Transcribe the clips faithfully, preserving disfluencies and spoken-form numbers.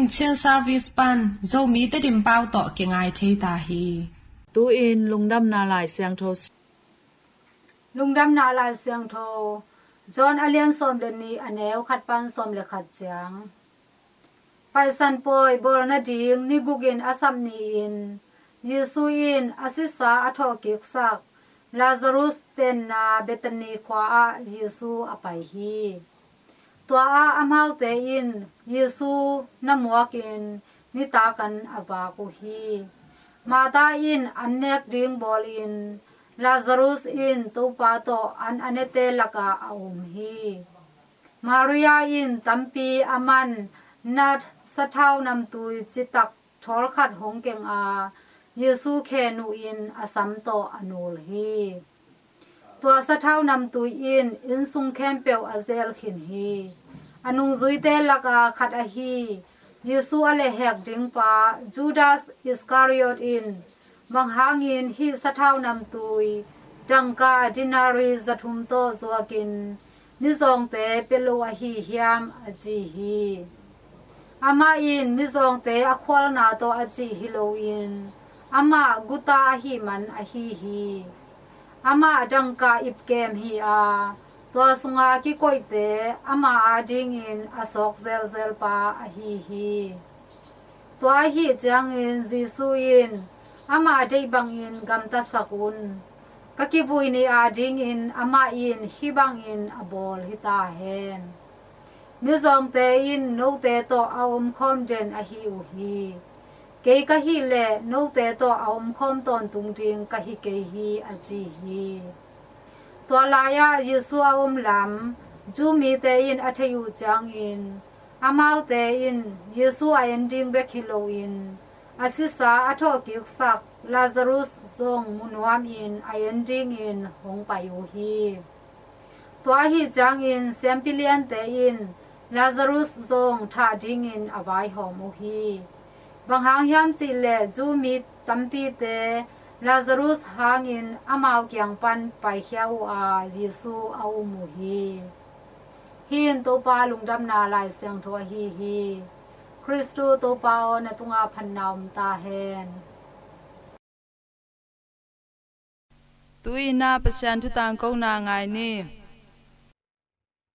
Chin Service pan Zomi Tedim pau tawh kingai thei ta hi. Tu-in Lungdamna Lai Siangtho. Lungdamna Lai Siangtho, John a lian sawm le nih, a neu khat pan sawm le khat ciang. Paisan pawi bawl nading ni gukin a sap ni-in Jesu in a sisa a thawhkiksak Lazarus tenna Bethany khua ah Jesu a pai hi. Tua ah amaute in Jesu na muakin nitak an a vak uh hi. Martha in an nek ding bawlin Lazarus in Topa tawh an a nete lakah a um hi. Maria in tampi a man nat sathau namtui citak thawl khat hong keng a, Jesu khen uh in a sam tawh a nul hi. Tua sathau namtui in innsung khempeuh a zel khin hi. A nungzuite laka khat ahi Jesu a lehhek dingpa Judas Iskariot in, "Bang hangin hih sathau namtui dangka denari zathum tawh zuakin mizawngte pia lo ahi hiam?" a ci hi. Amah in mizawngte a khualna tawh a cih hi loin, amah guta ahih man ahi hi. Amah dangka ipkem hi a, tua sunga kikoihte ama adingin a sawk zelzelpa ahi hi. Tua ahih ciangin Jesu in, "Ama deih bangin gamtasak un. Ka kivui ni adingin amah in hih bangin a bawl hi ta hen. Mizawngte in note tawh a omkhawm den ahi uh hi. Kei ka hih leh note tawh a omkhawm tawntung ding ka hi kei hi," a ci hi. Tua lai-ah Jesu a om lam Jew mite in a theih uh ciangin, amaute in Jesu a en ding bek hi loin, a sisa a thawhkiksak Lazarus zong mu nuamin a en dingin hong pai uh hi. Tua ahih ciangin siampi liante in Lazarus zong thah dingin a vaihawm uh hi. Bang hang hiam cihleh Jew mi tampite Lazarus hangin amau kiang pan paikhia uh a, Jesu a um uh hi. Hih in Topa Lungdamna Lai Siangtho ahi hi. Khristu Topa aw, na tungah phatna om ta hen. Tu-in ah Pasian thu tangkona ngai ni.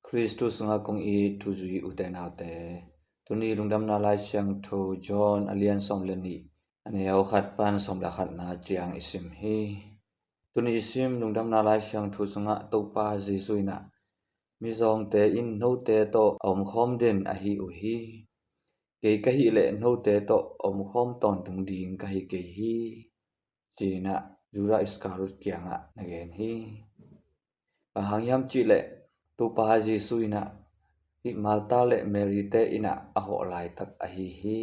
Khristu sungah kong it thuzui ute naute, tuni Lungdamna Lai Siangtho John a lian sawm le nih, a neu khat pan sawm le khatna ciang i sim hi. Tuni i sim Lungdamna Lai Siangtho sungah Topa Jesu in ah, "Mizawngte in note tawh a omkhawm den ahi uh hi. Kei ka hih leh note tawh a omkhawm tawntung ding ka hi kei hi," ci-in ah Judas Iskariot kiangah na gen hi. Bang hang hiam cihleh Topa Jesu in ah hih Martha le Mary te in ah a hawh laitak ahi hi.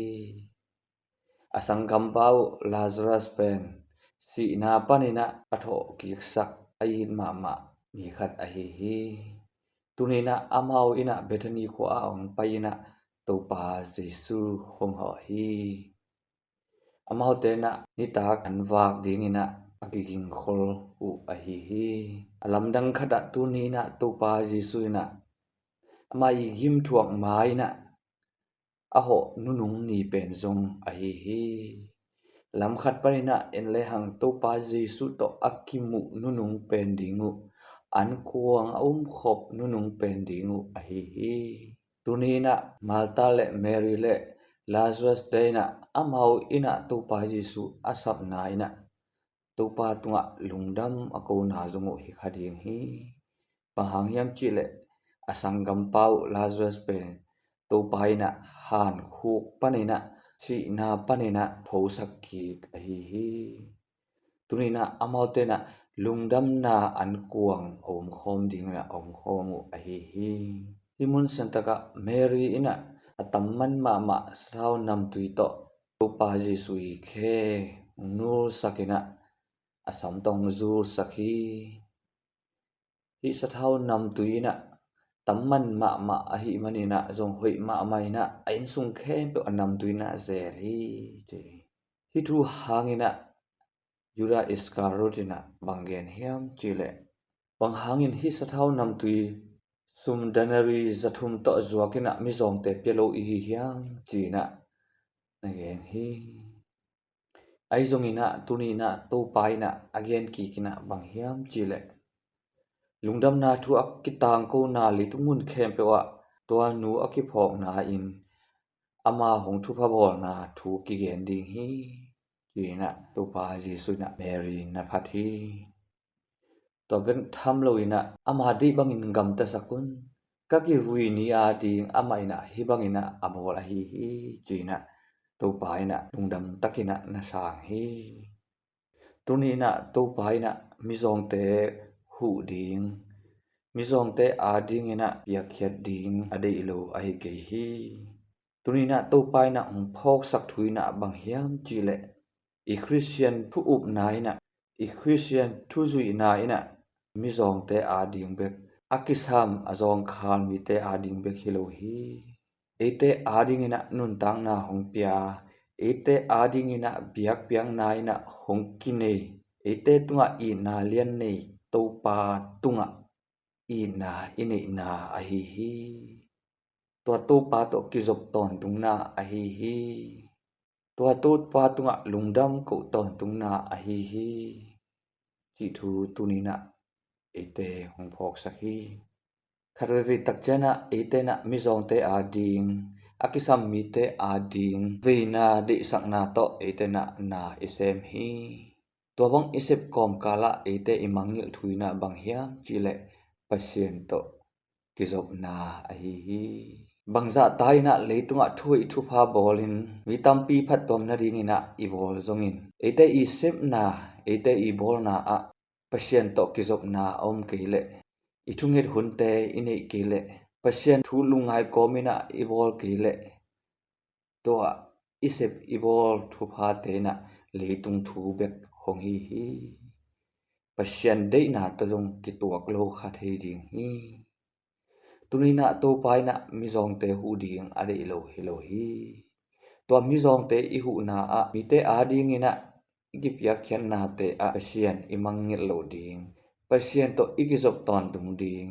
A sanggampa uh Lazarus pen sihna panin ah a thawhkiksak a it mahmah mi khat ahi hi. Tuni-in ah amau in ah Bethany khua ah hong pai-in ah Topa Jesu hong hawh hi. Amaute in ah nitak an vak dingin ah a kigingkhol uh ahi hi. A lamdang khatah tuni-in ah Topa Jesu in ah amah i gimthuak ma-in ah a hawh nunung ni pen zong ahi hi. Lam khat panin ah en lehang Topa Jesu tawh a kimuh nunung pen ding uh, an kuang a umkhop nunung pen ding uh ahi hi. Tuni-in ah Martha le Mary le Lazarus te in ah amau in ah Topa Jesu a sapna in ah Topa tungah lungdam a kona zong uh hi kha ding hi. Bang hang hiam cihleh a sanggampa uh Lazarus pen Topa in ah hankhuk panin ah sihna panin ah phosak kik ahi hi. Tuni-in ah amaute in ah lungdamna an kuang a omkhawm dingin ah a omkhawm uh ahi hi. Hih mun siantak ah Mary in ah a tamman mahmah sathau namtui tawh Topa Jesu i khe hong nulsak in ah a sam tawh hong zulsak hi. Hih sathau namtui in ah tamman mahmah ahih manin ah zong hoih mahmah in ah a innsung khempeuh a namtui in ah zel hi, ci hi. Hih thu hangin ah Judas Iskariot in ah bang gen hiam cihleh, "Bang hangin hih sathau namtui sum denari zathum tawh zuakin ah mizawngte pia lo i hi hiam?" ci-in ah na gen hi. Ahi zongin ah tuni in ah Topa in ah a gen kik in ah bang hiam cih leh, lungdamna thu a kitangkona leitung mun khempeuh ah tua nu a kiphawkna in ama hong thupha bawlna thu kigen ding hi, ci-in ah Topa Jesuh in ah Mary na phat hi. Tua bek tham lo in ah ama deih bangin gamtasak un. Ka kivui ni ading amah in ah hih bangin ah a bawl ahi hi, ci-in ah Topa in ah lungdam takin ah na sang hi. Tuni in ah Topa in ah mizawngte huh ding, mizawngte adingin ah piakkhiat ding a deih lo ahi kei hi. Tuni in ah Topa in ah hong phawksak thu in ah bang hiam cih leh, i Khristian thu upna in ah, i Khristian thuzuihna in ah mizawngte ading bek, a kisam a zawngkhal mite ading bek hi lo hi. Eite adingin ah nuntakna hong pia, eite adingin ah biakpiakna in ah hong kinei, eite tungah itna lian nei Topa tungah itna i neihna ahi hi. Tua Topa tawh kizop tawntungna ahi hi. Tua Topa tungah lungdam koh tawntungna ahi hi, cih thu tuni in ah eite hong phawksak hi. Khat veivei tak ciang ah eite in ah mizawngte ading, a kisam mite ading veina deihsakna tawh eite in ah na i sem hi. Tua bang i sep kawmkal ah eite i mangngilh thu in ah bang hiam cih leh, Pasian tawh kizopna ahi hi. Bangzah ta in ah leitungah thuhoih thupha bawlin mi tampi phattuam nadingin ah i bawl zongin, eite i sepna, eite i bawlna ah Pasian tawh kizopna a om kei leh, i thunget hunte i neih kei leh, Pasian thu lungngai kawmin ah i bawl kei leh, tua i sep i bawl thuphate in ah leitung thu bek hong hi hi. Pasian deihna tawh zong kituak lo kha thei ding hi. Tuni in ah Topa in ah mizawngte huh ding a deih lo hi lo hi. Tua mizawngte i huhna ah mite adingin ah i kipiakkhiatnate ah Pasian i mangngilh loh ding, Pasian tawh i kizop tawntung ding,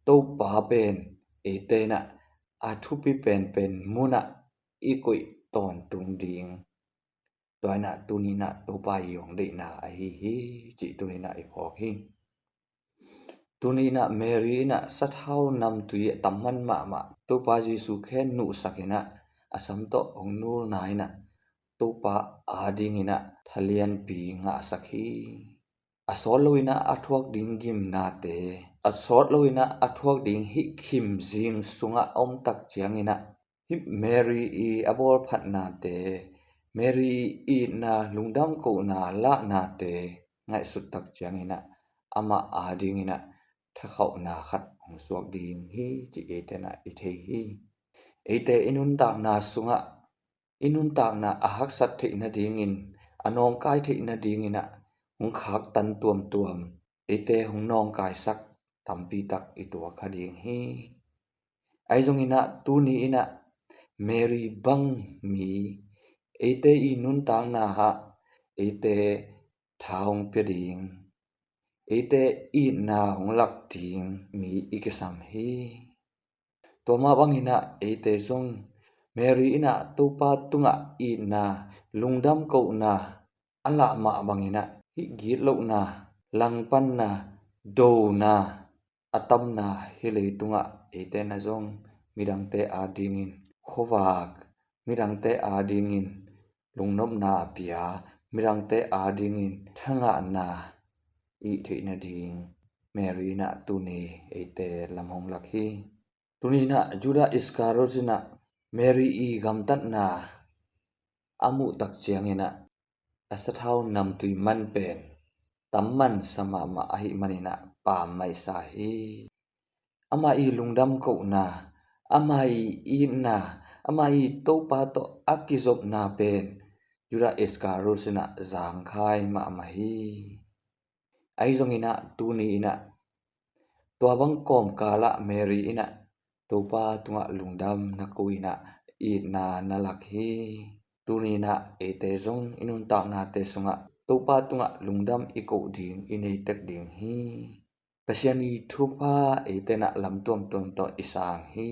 Topa pen eite in ah a thupi penpen munah i koih tawntung ding, tua in ah tuni in ah Topa i hong deihna ahi hi, cih tuni in ah i phawk hi. Tuni in ah Mary in ah sathau namtui a tamman mahmah Topa Jesuh khen nuhsak in ah a sam tawh hong nulna in ah Topa adingin ah thalianpi ngahsak hi. A sawt lo in ah a thuak ding gimnate, a sawt lo in ah a thuak ding hih khim zing sungah a om tak ciangin ah hih Mary i a bawlphatnate, Mary i itna lungdam kohna lahnate ngaihsut tak ciangin ah amah adingin ah thakhauhna khat hong suak ding hi, cih eite in ah i thei hi. Eite i nuntakna sungah i nuntakna a haksat theih nadingin, a nawngkai theih nadingin ah hong khaktan tuamtuam, eite hong nawngkaisak tampi tak i tuak kha ding hi. Ahi zongin ah tuni in ah Mary bang mi eite i nuntakna ah eite tha hong pia ding, eite itna hong lak ding mi i kisam hi. Tua mah bangin ah eite zong Mary in ah Topa tungah itna, lungdam kohna a lah mah bangin ah hih gitlohna, langpanna, dona a tamna hih leitungah eite in ah zong midangte adingin khuavak, midangte adingin lungnopna a pia, midangte adingin thangahna i theih nading Mary in ah tuni eite lam hong lak hi. Tuni in ah Judah Iskariot in ah Mary i gamtatna a muh tak ciangin ah a sathau namtui man pen tamman sa mahmah ahih manin ah pammaih sa hi. Amah i lungdam kohna, amah i itna, amah i Topa tawh a kizopna pen Judah Iskariot in ah zangkhai mahmah hi. Ahi zongin ah tuni in ah tua bang kawmkal ah Mary in ah Topa tungah lungdam na ko in ah itna na lak hi. Tuni in ah eite zong i nuntaknate sungah Topa tungah lungdam i koh ding, i nei tek ding hi. Pasian i thupha eite in ah lam tuamtuam tawh i sang hi.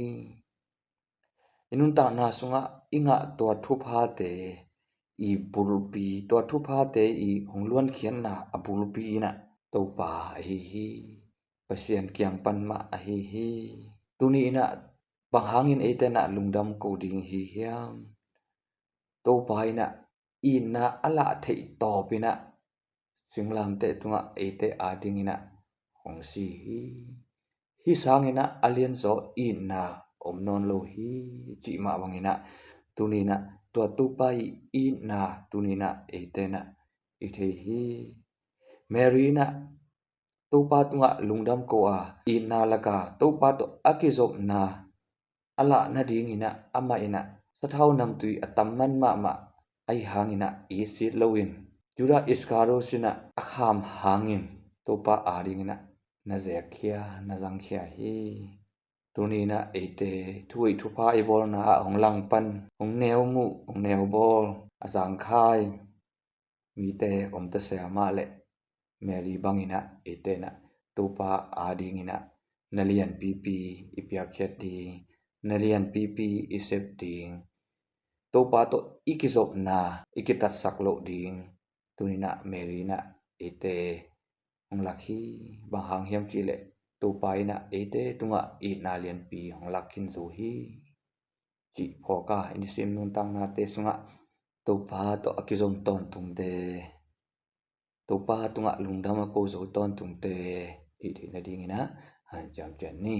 I nuntakna sungah i ngah tua thuphate i bulpi, tua thuphate i hong luankhiatna a bulpi in ah Topa ahi hi. Pasian kiang pan mah ahi hi. Tuni in ah bang hangin eite in ah lungdam ko ding hi hiam? Topa in ah itna a lah theih tawp in ah singlamteh tungah eite ading in ah hong si hi. Hih sangin ah a lianzaw itna om nawn lo hi, cih mah bangin ah tuni in ah tua Topa i itna tuni in ah eite in ah i thei hi. Mary in ah Topa tungah lungdam ko a, itna laka Topa tawh a kizopna a lah nadingin ah amah in ah sathau namtui a tam man mahmah ahi hangin ah i sit loin, Judah Iskariot in ah a kham hangin Topa adingin ah na zekkhia, na zangkhia hi. Tuni in ah eite thu hoih thupha i bawlna ah hong langpan, hong neu muh, hong neu bawl, a zangkhai mite om ta sel mah leh, Mary bangin ah eite in ah Topa adingin ah na lianpipi i piakkhiat ding, na lianpipi i sep ding, Topa tawh i kizopna i kitatsak loh ding, tuni in ah Mary in ah eite hong lak hi. Bang hang hiam cih leh Topa in ah eite tungah itna lianpi hong lak khin zo hi, cih phawk a i nisim nuntaknate sungah Topa tawh a kizom tawntungte, Topa tungah lungdam a ko zo tawntungte i theih nadingin ah hanciam ciat ni.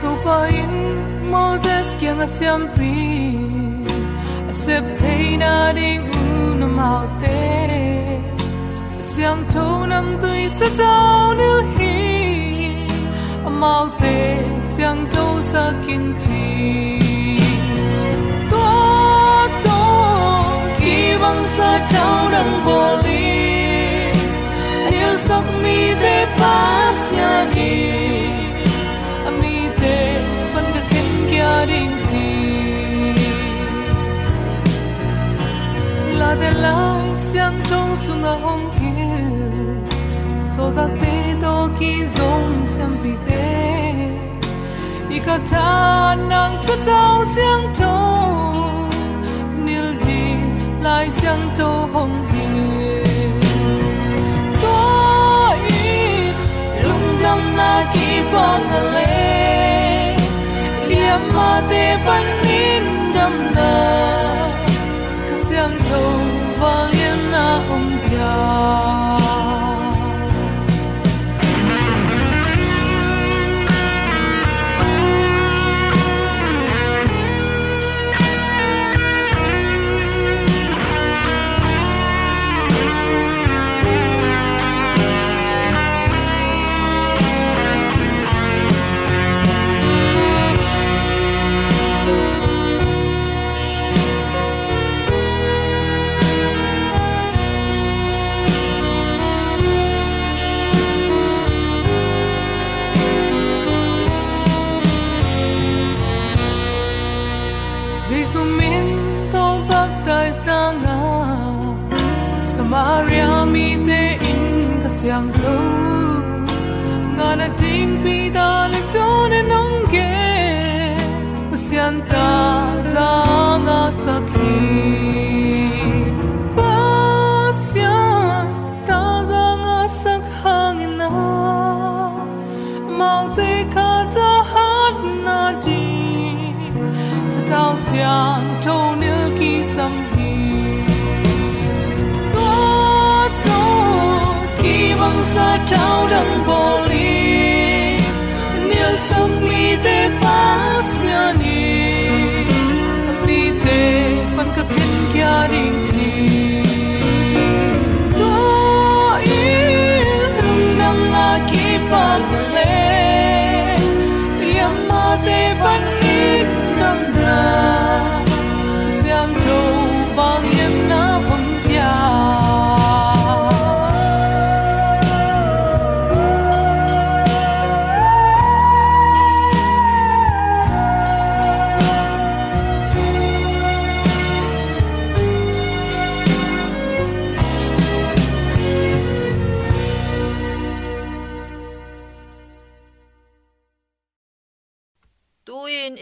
Topa in Moses kiangah siampi a sep theihna ding un amaute a siangtho namtui sathau nilh hi. Amaute siangtho sak in ci. Tua tawh kibang sathau dang bawl in a nilhsak mite Pasian in a mite pan ka khen kia ding ci. Late Lai Siangtho sungah hong hilh sawltakte tawh kizom siampite i ka tha nang sathau siangtho nilh ding Lai Siangtho hong hilh. Tua in lungdamna kipak na le liammate panin damna Kha Siangtho vangliatna hong pia. Jesu min tawh baptize nangah Samaria mite in Kha Siangtho ngahna ding Peter le John in hong gen. Pasian thaza ngahsak hi. Pasian thaza ngahsak hangin ah amaute kha thahatna ding sathau siangtho nilh kisam hi. Tua tawh kibang sathau dang bawl in nilhsak mite Pasian in a mite pan ka khen kia ding ci. Tua in lungdamna kipak le liammate panin damna Siangtho vangliatna hong pia.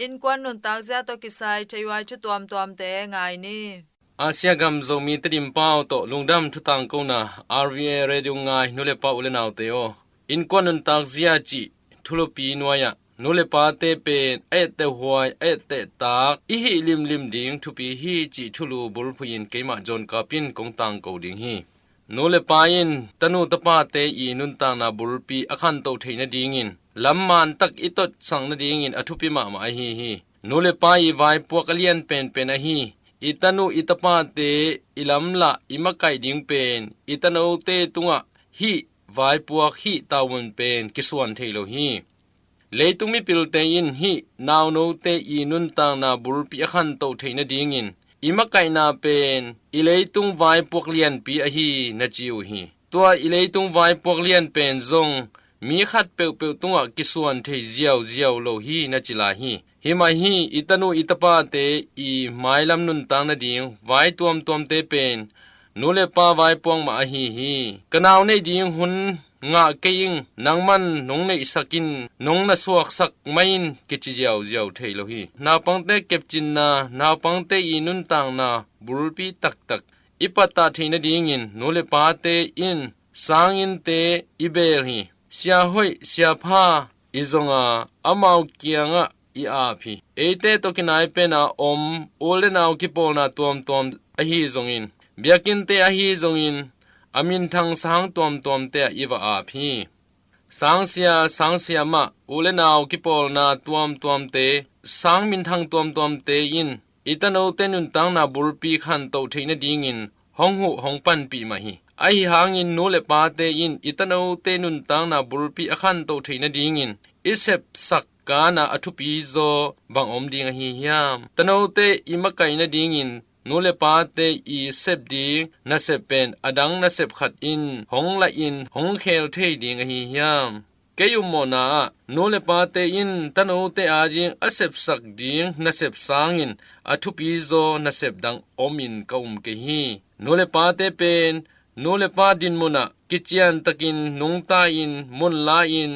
Innkuan nuntak zia tawh kisai theihuai thu tuamtuamte ngai ni. Asia gam Zomi Tedim pau tawh lungdam thu tangkona R V A Radio ngai nu le pa u le naute aw. Innkuan nuntak zia cih thulupi nuai-ah nu le pate pen a etteh huai, a etteh tak i hih limlim ding thupi hi cih thulu bulphuh in keimah John Kap in kong tangko ding hi. Nu le pa in tanu tapate i nuntakna bulpi a khantoh theih nadingin lamman tak i totsak nadingin a thupi mahmah ahi hi. Nu le pa i vaipuak a lian penpen ahi i tanu i tapate i lamlah i makaih ding pen i tanote tungah hih vaipuak, hih tavuan pen kisuan thei lo hi. Leitung mipilte in hih naunote i nuntakna bulpi a khantoh theih nadingin i makaihna pen i leitung vaipuak lianpi ahi na ci uh hi. Tua i leitung vaipuak lian pen zong mi khat peuhpeuh tungah kisuan thei ziauziau lo hi na ci lai hi. Himah hi i tanu i tapate i mailam nuntak nading vai tuamtuamte pen nu le pa vaipuak mah ahi hi. Ka nau neih ding hun ngah kei ing, nangman nong neihsak in, nong na suaksak mah in kici ziauziau thei lo hi. Naupangte kepcinna, naupangte i nuntakna bulpi taktak i pattah theih nadingin nu le pate in sanginnte i beel hi. Sia hoih, sia pha i zong a, amau kiangah i ap hi. Eite tawh kinai pena om u le nau kipawlna tuamtuam ahi zongin, biakinnte ahi zongin, a minthang sang tuamtuamte ah i va ap hi. Sangsia, sangsia mah u le nau kipawlna tuamtuamte, sang minthang tuamtuamte in i tanote nuntakna bulpi khantoh theih nadingin hong huh hong panpih mah hi. Ahi hangin nu le pate in i tanote nuntakna bulpi a khantoh theih nadingin i sepsak kana a thupi zaw bang om ding ahi hiam? Tanote i makaih nadingin nu le pate i sep ding nasep pen a dang nasep khat in hong lahin hong khel thei ding ahi hiam? Kei ummawhna ah nu le pate in tanote ading a sepsak ding nasep sangin a thupi zaw nasep dang omin ka um kei hi. Nu le pate pen nu le pa dinmun ah kiciantakin nungta-in munla-in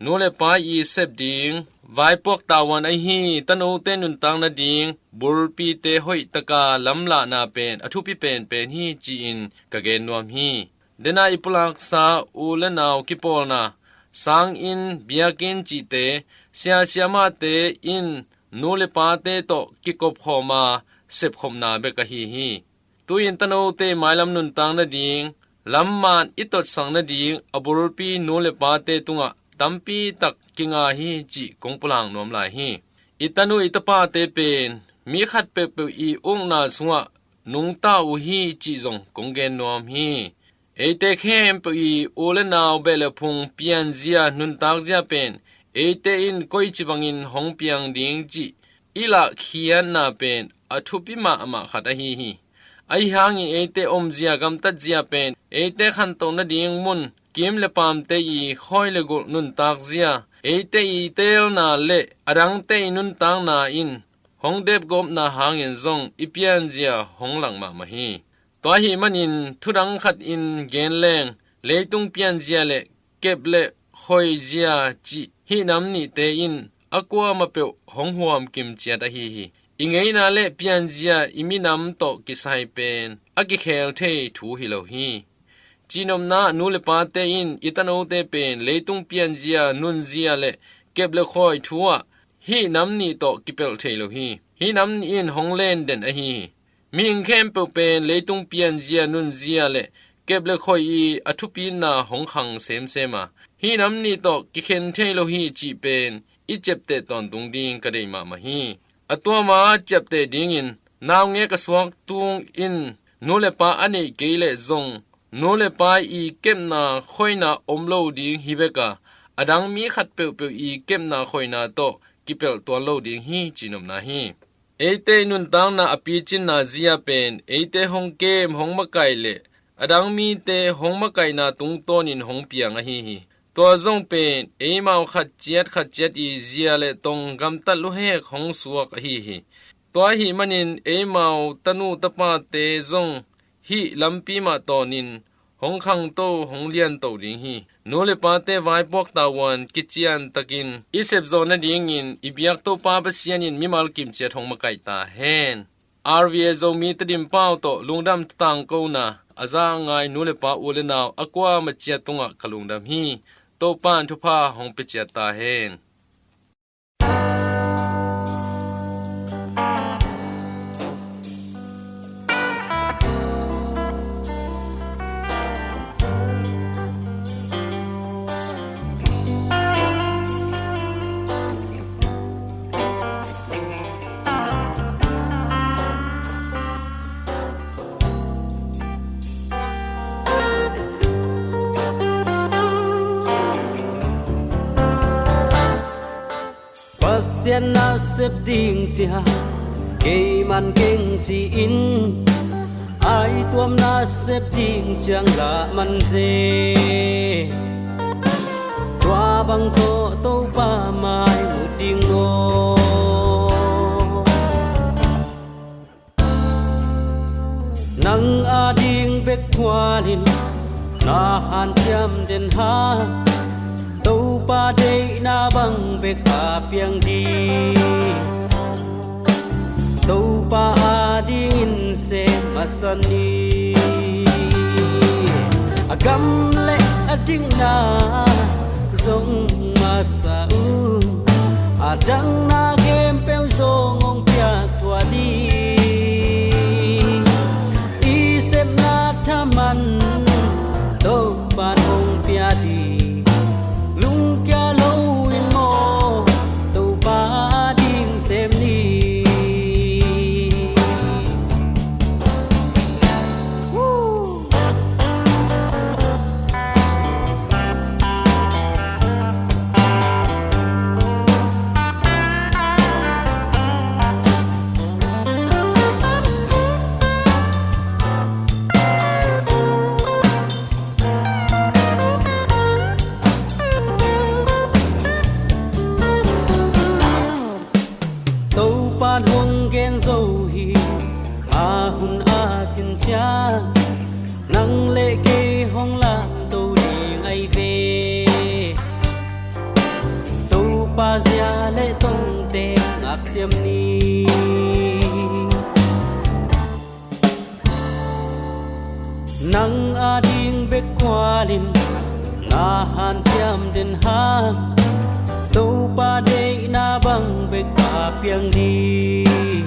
nu le pa i sep ding vaipuak tavuan ahi tanote nuntak nading bulpite hoihtaka lamlahna pen a thupi penpen hi ci-in ka gen nuam hi. Dena i pulaksa u le nau kipawlna, sanginn, biakinn cihte, sia siamahte in nu le pate tawh kikopkhawma sepkhopna bek ahi hi. Tu-in tanote mailam nuntak nading lamman i totsak nading a bulpi nu le pate tungah tampi tak kinga hi cih kong pulak nuam lai hi. I tanu i tapate pen mi khat peuhpeuh i ukna sungah nungta uh hi cih zong kong gen nuam hi. Eite khempeuh i u le nau beh le phung pianzia nuntakzia pen eite in koici bangin hong piang ding cih i lahkhiatna pen a thupi mahmah khat ahi hi. Ahi hangin eite omzia gamtatzia pen eite khantoh nading mun, kim le paamte i khawi le gulh nuntakzia, eite i teelna le a dangte i nuntakna in hong depgawpna hangin zong i pianzia hong lak mahmah hi. Tua ahih manin thudang khat in gen leng, leitung pianzia le kep le khoizia cih hih nam nihte in a kuamah peuh hong huam kimciat ahi hi. I ngeina le pianzia i minam tawh kisai pen a kikhel thei thu hi lo hi. Cihnopna ah nu le pate in i tanote pen leitung pianzia nunzia le kep le khawi thu ah hih nam nih tawh kipelh thei lo hi. Hih nam nih in hong len den ahi hi. Mihing khempeuh pen leitung pianzia nunzia le kep le khawi i a thupina hong khang semsem a, hih nam nih tawh kikhen thei lo hi cih pen i ciapteh tawntung ding ka deih mahmah hi. A tuama ciapteh dingin naungek a suak tung in nu le pa a neih kei leh zong nu le pa i kepna khoina om lo ding hi bek a, a dang mi khat peuhpeuh i kepna khoina tawh kipelh tuan lo ding hi cihnopna hi. Eite i nuntakna a picinna zia pen eite hong kem hong makaih le a dang mite hong makaihna tungtawnin hong piang ahi hi. Tua zong pen eimau khat ciat khat ciat i zia le tong gamtat luhek hong suak ahi hi. Tua ahih manin eimau tanu tapate zong hih lampi mah tawnin hong khangto, hong lianto ding hi. Nu le pate vaipuak tavuan kician takin i sepzawh nadingin i biak Topa Pasian in mimal kimciat hong makaih ta hen. R V A Zomi Tedim pau tawh lungdam tangkona a za a ngai nu le pa, u le nau a kuamah ciat tungah ka lungdam hi. Topa in thupha hong pia ciat ta hen. Pasian nasep ding ciang keiman keng ci-in, ai tuam nasep ding ciang lah man ze. Tua bang tawh Topa mai mu ding aw. Nang ading bek kualin na hanciam den hang, Topa deihna bang bek a piang ding, Topa adingin sem masa ni. A gam le a dikna zong masa un, a dangna khempeuh zong hong piak thuah ding. I sepna thaman Topan hong pia ding. Lungkia lo in maw, Topa ding sem ni. Topan hong gen zo hi, a hun a cin ciang nang le kei hong lamto ding ahi ve. Topa zia le tongte ngaksiam ni. Nang ading bek kualin na hanciam den hang, Topa deihna bang bek a piang ding.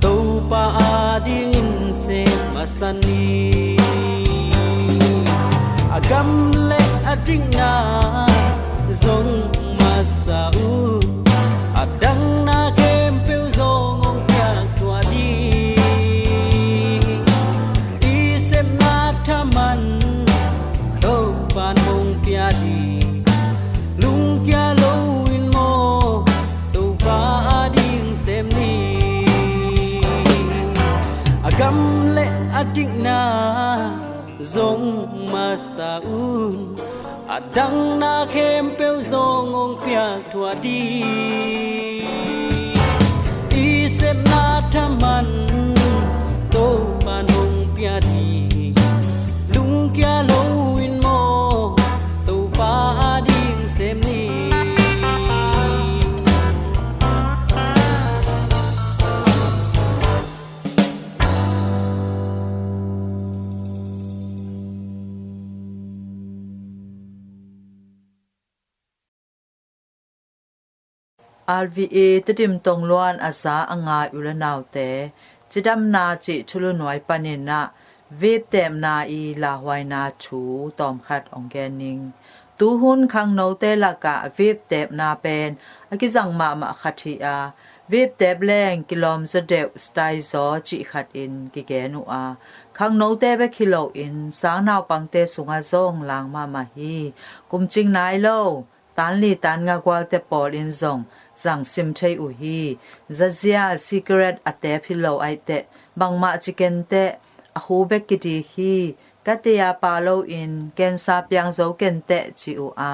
Topa adingin sem masa ni. A gam le a dikna zong masa un, a dangna khempeuh zong hong piak thuah ding. I sepna thaman Topan hong pia ding. Lungkia lo in maw, Topa ading sem ni. A gam le a dikna zong masa un, a dangna khempeuh zong hong piak thuah ding. I sepna thaman Topan hong pia ding. Lungkia lo in maw, Topa ading sem ni. R V A Tedim tongluan a za a ngai u le naute, cidamna cih thulu nuai panin ah viptepna i lauhuaina thu tawmkhat hong gen ning. Tuhun khangnote lakah viptepna pen a kizang mahmah khat hi a, viptep leng kilawm zaw deuh, style zaw cih khat in kigen uh a, khangnote bek hi loin sang naupangte sungah zong lang mahmah hi. Kumcing nai lo, tan li tan nga gualte pawl in zong zang sim thei uh hi. Zazial, cigarette a tep hi lo aih teh, bangmah ci ken teh, a hu bek kidik hi. Ka tei a pa loin cancer piang zo ken teh ci uh a,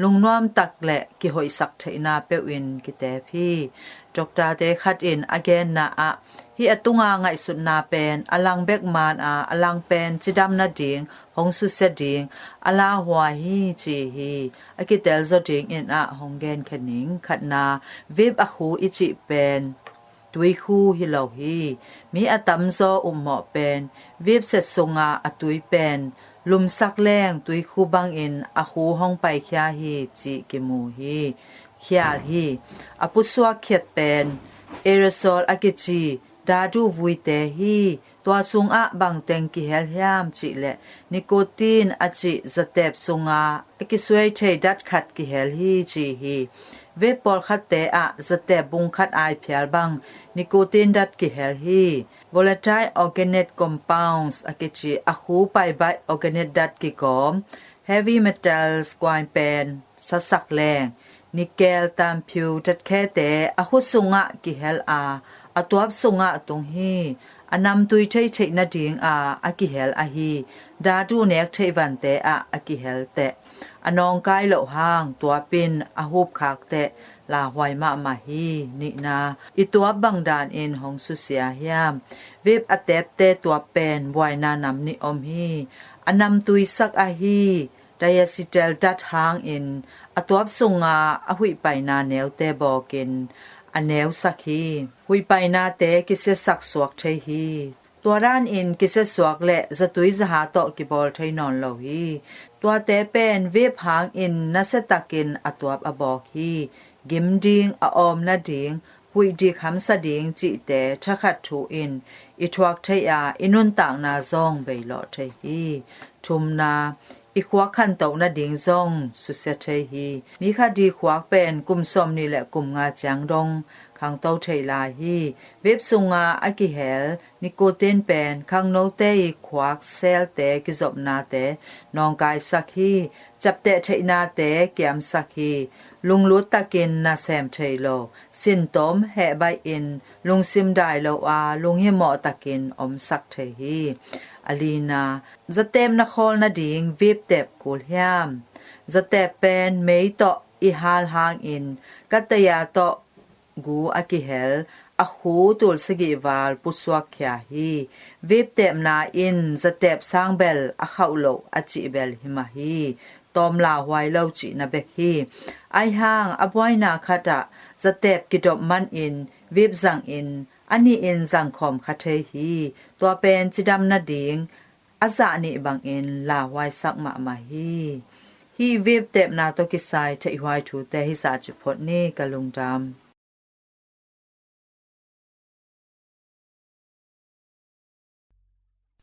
lungnuam tak le kihoihsak theihna peuh in kitep hi. Doctor-te khat in a genna ah Hih a tunga ngaihsutna pen a lang bek man a, a lang pen cidam nading hong susia ding a lauhuai hi ci hi. A kitel zaw dingin ah hong genkhia ning. Khatna, vape a khu i cih pen tuikhu hi lo hi. Mi a tamzaw upmawh pen vape set sungah a tui pen lumsak leng tuikhu bangin a khu hong paikhia hi cih kimu hi. Khial hi. A pusuak khiat pen aerosol a kici dadu vuite hi. Tua sungah bangteng kihel hiam cihleh nicotine a cih zatep sunga a kisuai thei dat khat kihel hi ci hi. Vape pawlkhatte ah zatep bung khat ai phial bang nicotine dat kihel hi. Volatile organic compounds a kici a khu paibaih organic dat kigawm heavy metals kuai pen sasak leng nickel, tanphiu, tatkhete a khu sungah kihel a, a tuap sungah tung hi. A namtui thei theih nading a a kihel ahi dadu nek theih vante ah a kihel teh a nawngkai loh hang tuapin a hupkhak teh lauhuai mahmah hi. Nihna, i tuap bang danin hong susia hiam? Vape a tepte tuap pen buaina nam nih om hi. A namtui sak ahi diacetyl dat hangin a tuap sunga a huihpaina neute bawkin a neusak hi. Huihpainate kisiasak suak thei hi. Tua danin kisiasuak le zatui zaha tawh kibawl thei nawn lo hi. Tuate pen vape hangin nasiatakin a tuap a bawk hi. Gim ding, a awm nading, huih dik hamsa ding cihte thakhat thu in i thuak thei a, i nuntakna zong beilawh thei hi. Thumna, i khuak khantoh nading zong susia thei hi. Mi khat i khuak pen kum sawmnih le kum nga ciang dong khangto thei lai hi. Vape sunga a kihel nicotine pen khangnote i khuak selte kizopnate nawngkaisak hi. Ciapteh theihnate kiamsak hi. Lunglut takin nasem thei lo, sintawm hehbaih in lungsim dai lo a lunghimawh takin omsak thei hi. A lina, zatep na khawl nading vape tep kul hiam? Zatep pen mei tawh i hal hangin kataya tawh gu a kihel a khu tul sagih val pusuak khia hi. Vape tepna in zatep sang bel a khauh loh a cih bel hi mah hi. Tawm lauhuai lo cihna bek hi. Ahi hang a buaina khatah zatep kidop manin vape zangin a nihin zangkhawm kha thei hi. Tua pen cidam nading a zah nih bangin lauhuaisak mahmah hi. Hih vape tepna tawh kisai theihhuai thute hizah cih phot ni. Ka lungdam.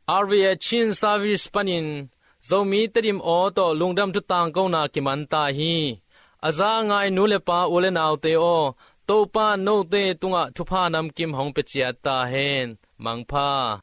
R V A Chin Service panin Zomi Tedim aw tawh lungdam thu tangkona kiman ta hi. A za a ngai nu le pa, u le naute aw, Topa note tungah thupha namkim hong pia ciat ta hen. Mangpha.